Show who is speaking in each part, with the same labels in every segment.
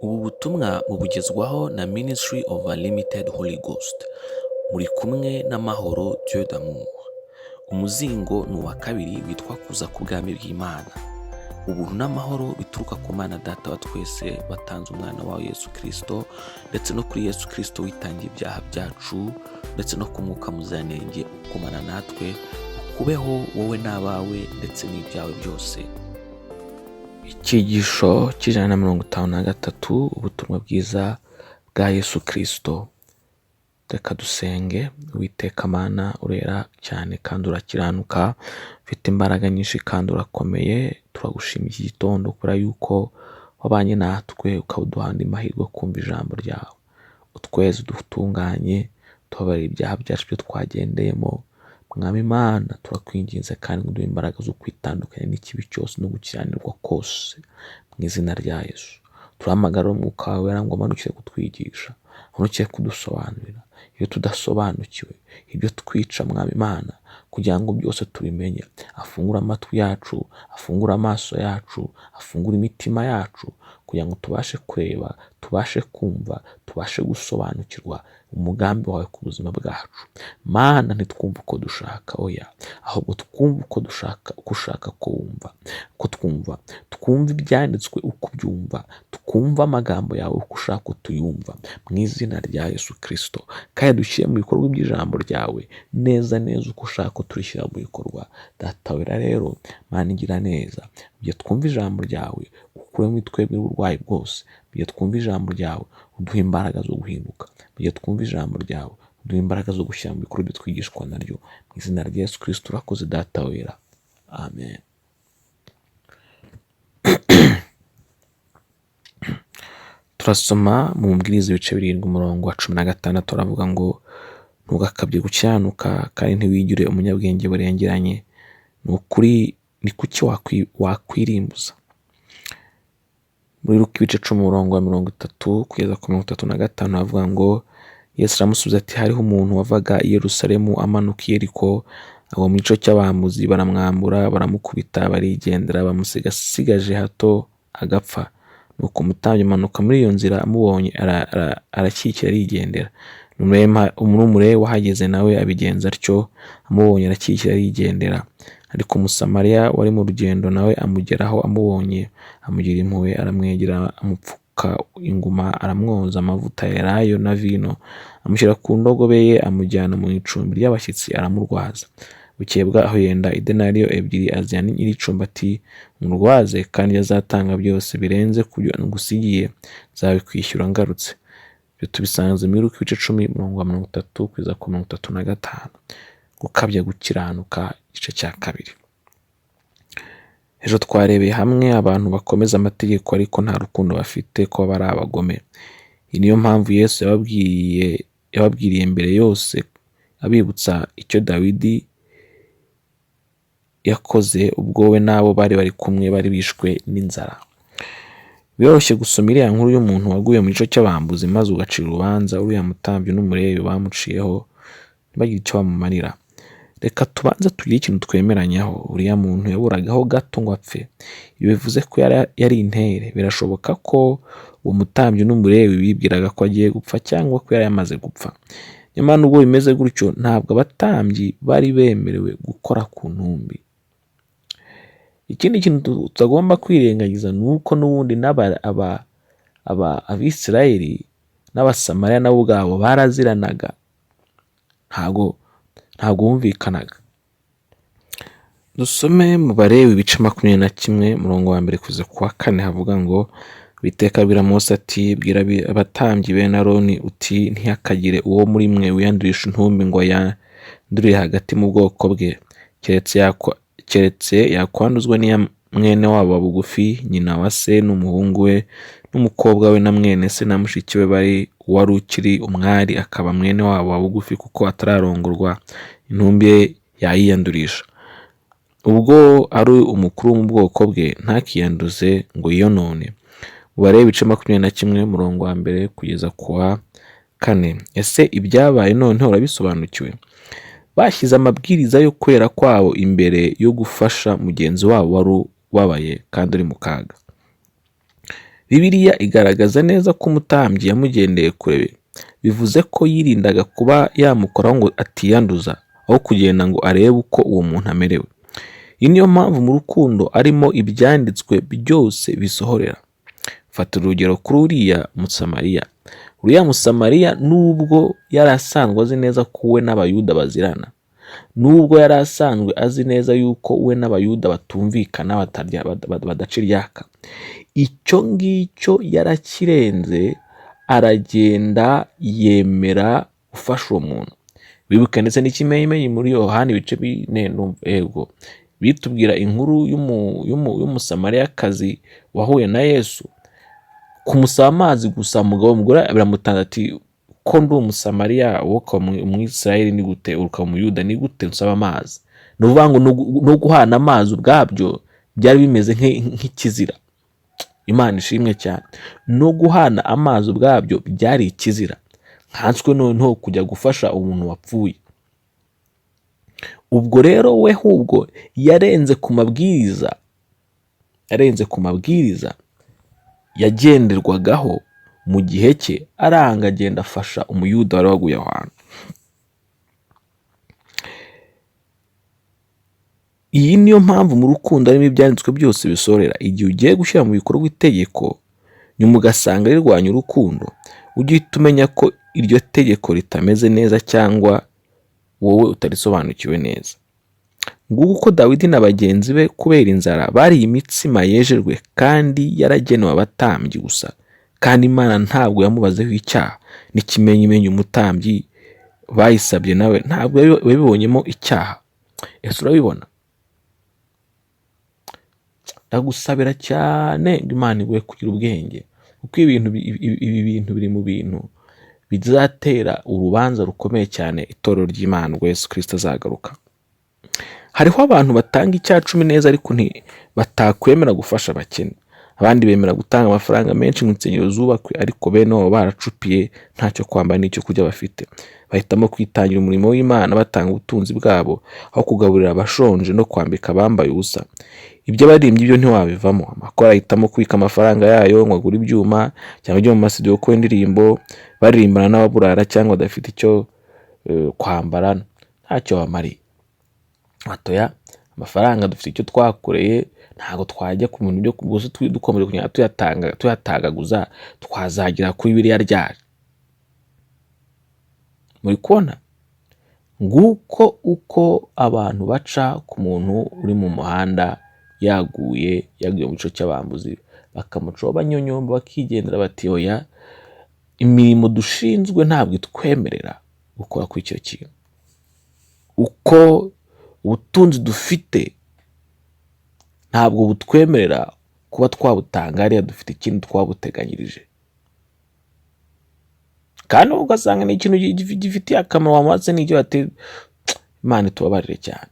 Speaker 1: Ubu butumwa mubugezwaho na Ministry of Unlimited Holy Ghost. Muri kumwe n'Amahoro Dieu d'amour. Umuzingo ni uwa kabiri witwa Kuza k'Ubwami bw'Imana. Ubuntu n'amahoro bituruka ku Mana Data wa twese watanze umwana wawe Yesu Kristo, ndetse no kuri Yesu Kristo witangiye ibyaha byacu, ndetse no ku Mwuka Muziranenge ukumana natwe, ukubeho wowe n'abawe ndetse n'ibyawe byose. Icyigisho cy'153, ubutumwa bwiza bwa Yesu Kristo. Reka dusenge. Uwiteka Mana, urera cyane kandi urakiranuka, ufite imbaraga nyinshi kandi urakomeye. Turagushima iki gitondo kubera yuko wabanye natwe, ukaba uduha andi mahirwe yo kumva ijambo ryawe. Utweze, udutunganye, tubabarire ibyaha byacu byo twagendeyemo. Mwami Imana, turakwinginze kandi ngo uduhe imbaraga zo kwitandukanya n'ikibi cyose no gukiranirwa kose, mu izina rya Yesu. Turahamagara Umwuka wawe wera ngo amanukire kutwigisha, amanukire kudusobanurira ibyo tudasobanukiwe, ibyo twica, Mwami Imana, kugira ngo byose tubimenye. Afungure amatwi yacu, afungure amaso yacu, afungure imitima yacu, kugira ngo tubashe kureba, tubashe kumva, tubashe gusobanukirwa umugambi wawe ku buzima bwacu. Mana, ntitwumve uko dushaka, oya, ahubwo twumve uko dushaka, uko ushaka ko wumva, ko twumva, twumve ibyanditswe uko ubyumva, twumve amagambo yawe uko ushaka ko tuyumva, mu izina rya Yesu Kristo. Kandi dushyire mu bikorwa iby'ijambo ryawe neza neza uko ushaka ko turishyira mu bikorwa. Data wera rero, Mana igira neza, mu gihe twumva ijambo ryawe, ukure muri twebwe uburwayi bwose. Mu gihe twumva ijambo ryawe, uduhe imbaraga zo guhinduka. Mu gihe twumva ijambo ryawe, uduhe imbaraga zo gushyira mu bikorwa ibyo twigishwa naryo, mu izina rya Yesu Kristo. Urakoze, Data wera, amen. Turasoma mu Mubwiriza ibice 7, umurongo wa 16, aravuga ngo: "Ntugakabye gukiranuka kandi ntiwigire umunyabwenge burengeranye. Ni ukuri, ni kuki wakwirimbuza?" Muri Luka ibice 10, umurongo wa 30 kugeza ku 35, havuga ngo: Yesu aramusubiza ati: "Hariho umuntu wavaga i Yerusalemu amanuka i Yeriko, agwa mu gico cy'abambuzi, baramwambura, baramukubita, barigendera, bamusiga asigaje hato agapfa. Nuko umutambyi amanuka muri iyo nzira, amubonye arakikira, arigendera. N'Umulewi wahageze nawe abigenza atyo, amubonye arakikira, arigendera. Ariko Umusamariya wari mu rugendo nawe amugeraho, amubonye amugira impuhwe, aramwegera, amupfuka inguma, aramwoza amavuta ya elayo na vino, amushyira ku ndogobe ye, amujyana mu icumbi ry'abashyitsi, aramurwaza. Bukeye bwaho yenda idenariyo 2, aziha nyir'icumbi, ati: 'Umurwaze, kandi ibyo azatanga byose birenze ku byo ngusigiye nzabikwishyura ngarutse.'" Ibyo tubisanze muri Luka ibice 10, umurongo wa 30 kugeza ku 35. Gukabya gukiranuka, igice cya kabiri. Ejo twarebeye hamwe abantu bakomeza amategeko ariko nta rukundo bafite, ko baba ari abagome. Iyi niyo mpamvu Yesu yababwiriye mbere yose, abibutsa icyo Dawidi yakoze ubwo we n'abo bari bari kumwe bari bishwe n'inzara. Biroroshye gusoma iriya nkuru y'umuntu waguye mu gico cy'abambuzi, maze ugacira urubanza uriya mutambyi n'Umulewi bamuciyeho, ntibagire icyo bamumarira. Reka tubanze tugire ikintu twemeranyaho: uriya muntu yaburagaho gato ngo apfe. Ibi bivuze ko yari intere. Birashoboka ko uwo mutambyi n'Umulewi bibwiraga ko agiye gupfa cyangwa ko yari yamaze gupfa. Nyamara nubwo bimeze gutyo, ntabwo abatambyi bari bemerewe gukora ku ntumbi. Ikindi kintu tutagomba kwirengagiza ni uko n'ubundi Abisirayeli n'Abasamariya nabo ubwabo baraziranaga, ntabwo bumvikanaga. Dusome mu Balewi ibice 21, umurongo wa 1 kugeza ku wa 4, havuga ngo: Uwiteka abwira Mose ati: "Bwira abatambyi bene Aroni uti: 'Ntihakagire uwo muri mwe wiyandurisha intumbi ngo yandurire hagati mu bwoko bwe, keretse yakwanduzwa n'iya mwene wabo wa bugufi, nyina wa se n'umuhungu we n'umukobwa we na mwene se na mushiki we bari wari ukiri umwari, akaba mwene wabo wa bugufi kuko atararongorwa, intumbi ye yayiyandurisha. Ubwo ari umukuru mu bwoko bwe, ntakiyanduze ngo yiyonone.'" Mu Balewi ibice 21, umurongo wa 1 kugeza ku wa 4. Ese ibyabaye noneho urabisobanukiwe? Bashyize amabwiriza yo kwera kwabo imbere yo gufasha mugenzi wabo wari ubabaye kandi uri mu kaga. Bibiliya igaragaza neza ko umutambyi yamugendeye kure, bivuze ko yirindaga kuba yamukoraho ngo atiyanduza, aho kugenda ngo arebe uko uwo muntu amerewe. Iyi niyo mpamvu mu rukundo arimo ibyanditswe byose bisohorera. Fata urugero kuri uriya Musamariya. Uriya Musamariya nubwo yari asanzwe azi neza ko we n'Abayuda bazirana, nubwo yari asanzwe azi neza yuko we n'Abayuda batumvikana, badaca iryaka, icyo ngicyo yarakirenze, aragenda yemera gufasha uwo muntu. Wibuke ndetse n'ikimenyimenyi muri Yohani ibice 4, ndumva, yego, bitubwira inkuru y'Umusamariyakazi wahuye na Yesu, kumusaba amazi gusa. Umugabo umugore biramutanze ati ko ndi Umusamariya, wowe ukaba Umwisirayeli ni gute, ukaba Umuyuda ni gute nsaba amazi? Ni ukuvuga ngo no guhana amazi ubwabyo byari bimeze nk'ikizira. Imana ishimwe cyane. No guhana amazi ubwabyo byari ikizira, nkanswe noneho kujya gufasha umuntu wapfuye. Ubwo rero we ahubwo yarenze ku mabwiriza, yarenze ku mabwiriza yagenderwagaho mu gihe cye, aranga agenda afasha Umuyuda wari waguye aho hantu. Iyi niyo mpamvu mu rukundo harimo ibyanditswe byose bisorera. Igihe ugiye gushyira mu bikorwa itegeko nyuma ugasanga rirwanya urukundo, ujye uhita umenya ko iryo tegeko ritameze neza cyangwa wowe utarisobanukiwe neza. Nguko uko Dawidi na bagenzi be kubera inzara bariye imitsima yejejwe kandi yaragenewe abatambyi gusa, kandi Imana ntabwo yamubazeho icyaha. N'ikimenyimenyi umutambyi bayisabye nawe ntabwo yabibonyemo icyaha. Ese urabibona? Ndagusabira cyane ngo Imana iguhe kugira ubwenge, kuko ibi bintu biri mu bintu bizatera urubanza rukomeye cyane itorero ry'Imana ubwo Yesu Kristo azagaruka. Hariho abantu batanga icya cumi neza ariko batakwemera gufasha abakene. Abandi bemera gutanga amafaranga menshi mu nsengero zubakwe, ariko bene wabo baracupiye, ntacyo kwambara n'icyo kurya bafite. Bahitamo kwitangira umurimo w'Imana batanga ubutunzi bwabo, aho kugaburira abashonje no kwambika abambaye ubusa. Ibyo abaririmbyi byo ntiwabivamo. Amakoro ahitamo kubika amafaranga yayo ngo agure ibyuma cyangwa ajye mu masidiyo gukora indirimbo, baririmbana n'ababurara cyangwa badafite icyo kwambara, ntacyo bamariye. Batoya amafaranga dufite icyo twakoreye, ntabwo twajya ku bintu byo gusa dukomeje kugenda tuyatagaguza, twazagera kuri biriya ryari? Muri kubona nguko uko abantu baca ku muntu uri mu muhanda yaguye, yaguye mu gico cy'abambuzi, bakamucaho banyonyomba bakigendera, bati oya, imirimo dushinzwe ntabwo itwemerera gukora kuri icyo kintu. Uko ubutunzi dufite ntabwo butwemerera kuba twabutanga hariya, dufite ikindi twabuteganyirije. Kandi ugasanga ni ikintu gifitiye akamaro wamuhatse n'icyo bati Imana itubabarire cyane.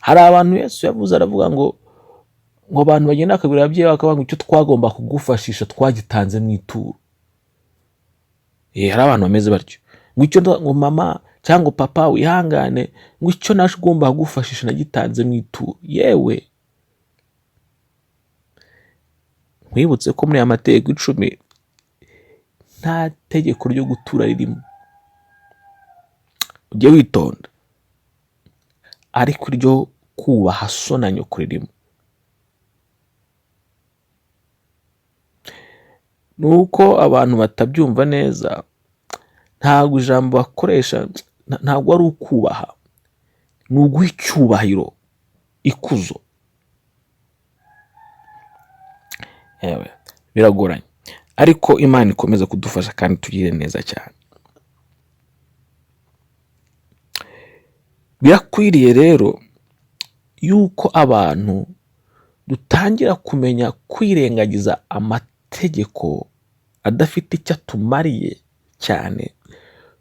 Speaker 1: Hari abantu Yesu yavuze, aravuga ngo abantu bagenda bakabwira ababyeyi bakavuga ngo icyo twagomba kugufashisha twagitanze mu ituro. Hari abantu bameze batyo. Ngo icyo ngo mama cyangwa papa wihangane, ngo icyo nagomba kugufashisha nagitanze mu ituro. Yewe, nkwibutse ko muri aya mategeko 10 nta tegeko ryo gutura ririmo. Ujye witonda, ariko iryo kubaha so na nyoko ririmo. Nuko abantu batabyumva neza, ntabwo ijambo bakoresha ntabwo ari ukubaha, ni uguha icyubahiro, ikuzo. Yewe, biragoranye, ariko Imana ikomeza kudufasha kandi tugire neza cyane. Birakwiriye rero yuko abantu dutangira kumenya kwirengagiza amategeko adafite icyo atumariye cyane,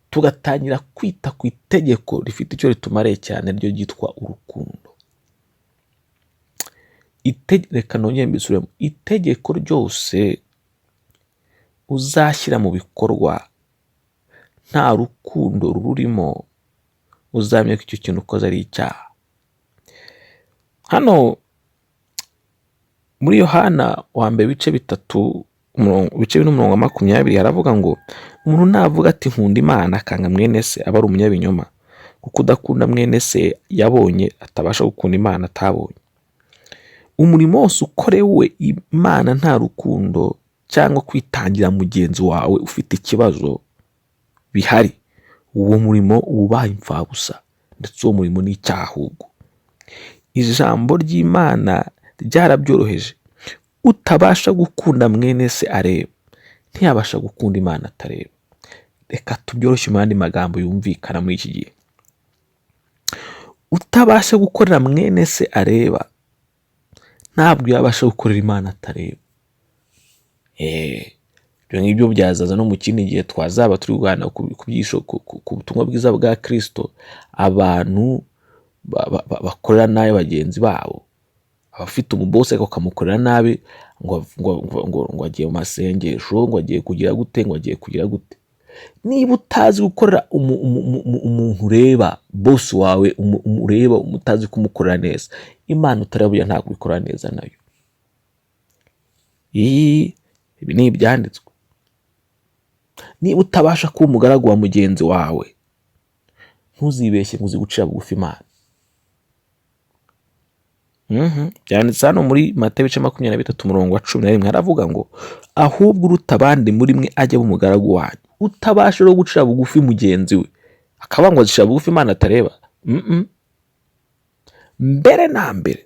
Speaker 1: tugatangira kwita ku itegeko rifite icyo ritumariye cyane, ryo ryitwa urukundo. Reka nongere mbisubiremo, itegeko ryose uzashyira mu bikorwa nta rukundo rurimo, uzamenye ko icyo kintu ukoze ari icyaha. Hano Muri Yohana wa mbere ibice 3 ibice 4 umurongo wa 20 haravuga ngo umuntu navuga ati nkunda Imana akanga mwene se aba ari umunyabinyoma, kuko udakunda mwene se yabonye atabasha gukunda Imana atabonye. Umurimo wose ukorewe Imana nta rukundo cyangwa kwitangira mugenzi wawe ufite ikibazo bihari, uwo murimo uba ubaye imfabusa, ndetse uwo murimo ni icyaha ahubwo. Ijambo ry'Imana ryarabyoroheje, utabasha gukunda mwene se areba ntiyabasha gukunda Imana atareba. Reka tubyoroshye mu yandi magambo yumvikana muri iki gihe. Utabasha gukorera mwene se areba ntabwo yabasha gukorera Imana atareba. Ibyo ngibyo byazaza no mu kindi gihe twazaba turi kuganira ku butumwa bwiza bwa Kristo, abantu bakorera nabi bagenzi babo, abafite umubosi ariko bakamukorera nabi ngo agiye mu masengesho, ngo agiye kugira gute, ngo agiye kugira gute. Niba utazi gukorera umuntu ureba, bosi wawe ureba, utazi kumukorera neza, Imana utareba burya ntabwo ikora neza nayo. Ibi ni ibyanditswe. Niba utabasha kuba umugaragu wa mugenzi wawe, ntuzibeshye ngo uzi gucira bugufi Imana. Byanditse hano muri Matayo ibice 23 umurongo wa 11, haravuga ngo ahubwo uruta abandi muri mwe ajye aba umugaragu wanyu. Utabasha rero gucira bugufi mugenzi we akaba ngo azicira bugufi Imana atareba. Mbere na mbere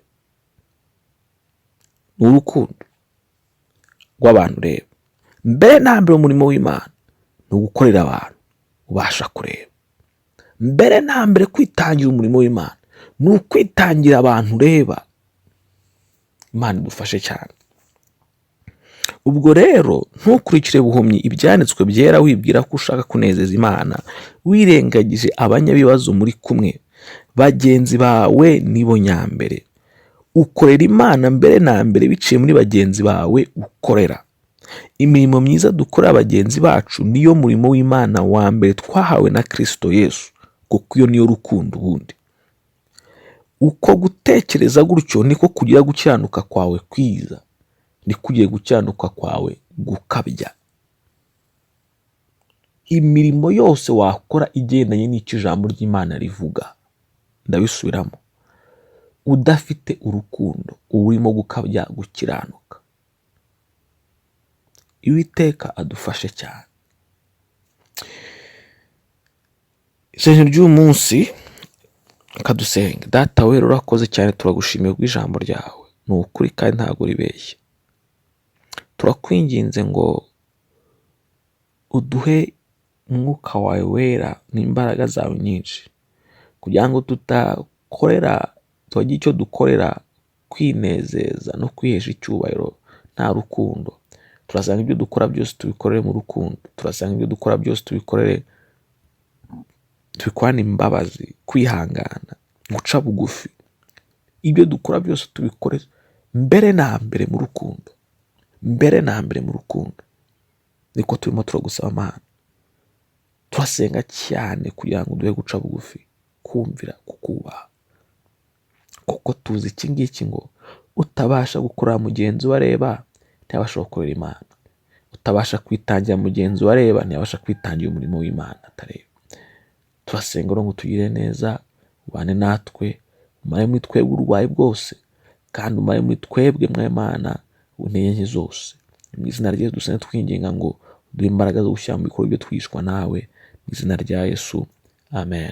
Speaker 1: ni urukundo rw'abantu ureba. Mbere na mbere umurimo w'Imana ni ugukorera abantu ubasha kureba. Mbere na mbere kwitangira umurimo w'Imana ni ukwitangira abantu ureba. Imana idufashe cyane. Ubwo rero ntukurikire buhumyi ibyanditswe byera wibwira ko ushaka kunezeza Imana, wirengagije abanyabibazo muri kumwe. Bagenzi bawe nibo nyambere. Ukorera Imana mbere na mbere biciye muri bagenzi bawe ukorera. Imirimo myiza dukorera bagenzi bacu niyo murimo w'Imana wa mbere twahawe na Kristo Yesu, kuko iyo niyo rukundo ubundi. Uko gutekereza gutyo niko kugira gukiranuka kwawe kwiza, niko ugiye gukiranuka kwawe gukabya. Imirimo yose wakora igendanye n'icyo ijambo ry'Imana rivuga, ndabisubiramo, udafite urukundo uba urimo gukabya gukiranuka. Uwiteka adufashe cyane. Isengesho ry'uyu munsi, reka dusenge. Data wera urakoze cyane, turagushimiye kubw'ijambo ryawe, ni ukuri kandi ntabwo ribeshya. Turakwinginze ngo uduhe umwuka wawe wera n'imbaraga zawe nyinshi, kugira ngo tudakorera, tutagira icyo dukorera kwinezeza no kwihesha icyubahiro nta rukundo. Turasanga ibyo dukora byose tubikorere mu rukundo, turasanga ibyo dukora byose tubikorere, tubikorane imbabazi, kwihangana, guca bugufi. Ibyo dukora byose tubikore mbere na mbere mu rukundo, mbere na mbere mu rukundo. Niko turimo turagusaba Mana. Turasenga cyane kugira ngo uduhe guca bugufi, kumvira, kukubaha, kuko tuzi iki ngiki ngo utabasha gukorera mugenzi we areba ntiyabasha gukorera Imana, utabasha kwitangira mugenzi we areba ntiyabasha kwitangira umurimo w'Imana atareba. Turasenga rero ngo utugirire neza, ubane natwe, umare muri twebwe uburwayi bwose, kandi umare muri twebwe Mwami Mana intege nke zose. Mu izina rya Yesu dusenga twinginga ngo uduhe imbaraga zo gushyira mu bikorwa ibyo twigishwa nawe, mu izina rya Yesu, amen.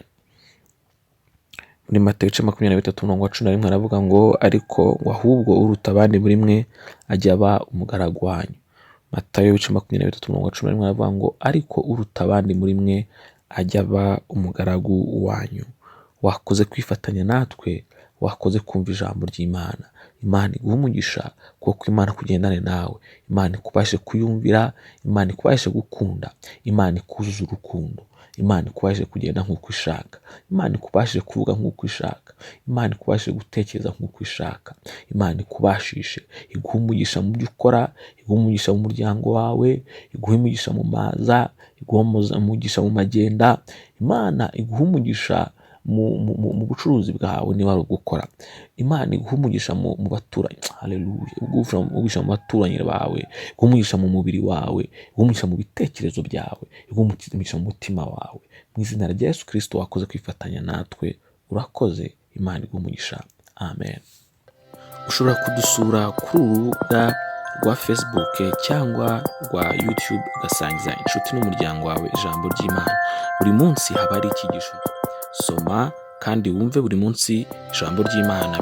Speaker 1: Muri Matayo ibice 23 umurongo wa 11 haravuga ngo ariko ngo ahubwo uruta abandi muri mwe ajya aba umugaragu wanyu. Matayo ibice 23 umurongo wa 11 haravuga ngo ariko uruta abandi muri mwe ajya aba umugaragu wanyu. Wakoze kwifatanya natwe, wakoze kumva ijambo ry'Imana. Imana iguhe umugisha, kuko Imana kugendane nawe, Imana ikubashe kuyumvira, Imana ikubashe gukunda, Imana ikuzuze urukundo, Imana ikubashe kugenda nk'uko ishaka, Imana ikubashe kuvuga nk'uko ishaka, Imana ikubashe gutekereza nk'uko ishaka, Imana ikubashishe, iguhe umugisha mu byo ukora, iguhe umugisha mu muryango wawe, iguhe umugisha mu maza, iguhe umugisha mu magenda, Imana iguhe umugisha mu bucuruzi bwawe niba ari ugukora. Imana iguhe umugisha mu baturanyi, haleluya, iguhe umugisha mu baturanyi bawe, iguhe umugisha mu mubiri wawe, iguhe umugisha mu bitekerezo byawe, iguhe umugisha mu mutima wawe. Mu izina rya Yesu Kristo wakoze kwifatanya natwe, urakoze. Imana iguhe umugisha, amen. Ushobora kudusura kuri uru rubuga rwa Facebook cyangwa rwa YouTube, ugasangiza inshuti n'umuryango wawe ijambo ry'Imana. Buri munsi haba hari icyigisho. Soma kandi wumve buri munsi ijambo ry'Imana,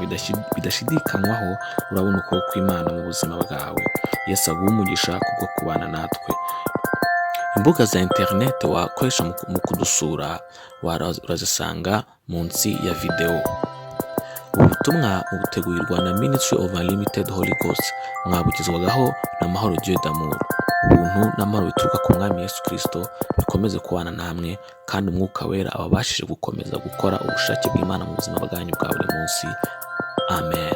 Speaker 1: bidashidikanywaho urabona ukuboko kw'Imana mu buzima bwawe. Yesu aguhe umugisha kubwo kubana natwe. Imbuga za interineti wakoresha mu kudusura urazisanga munsi ya videwo. Ubu butumwa butegurirwa na Ministry of Unlimited Holy Ghost, mwabugezwagaho na Mahoro Dieu d'Amour. Ubuntu n'amahoro bituruka ku Mwami Yesu Kristo bikomeze kubana namwe, kandi Umwuka Wera ababashije gukomeza gukora ubushake bw'Imana mu buzima bwanyu bwa buri munsi. Amen.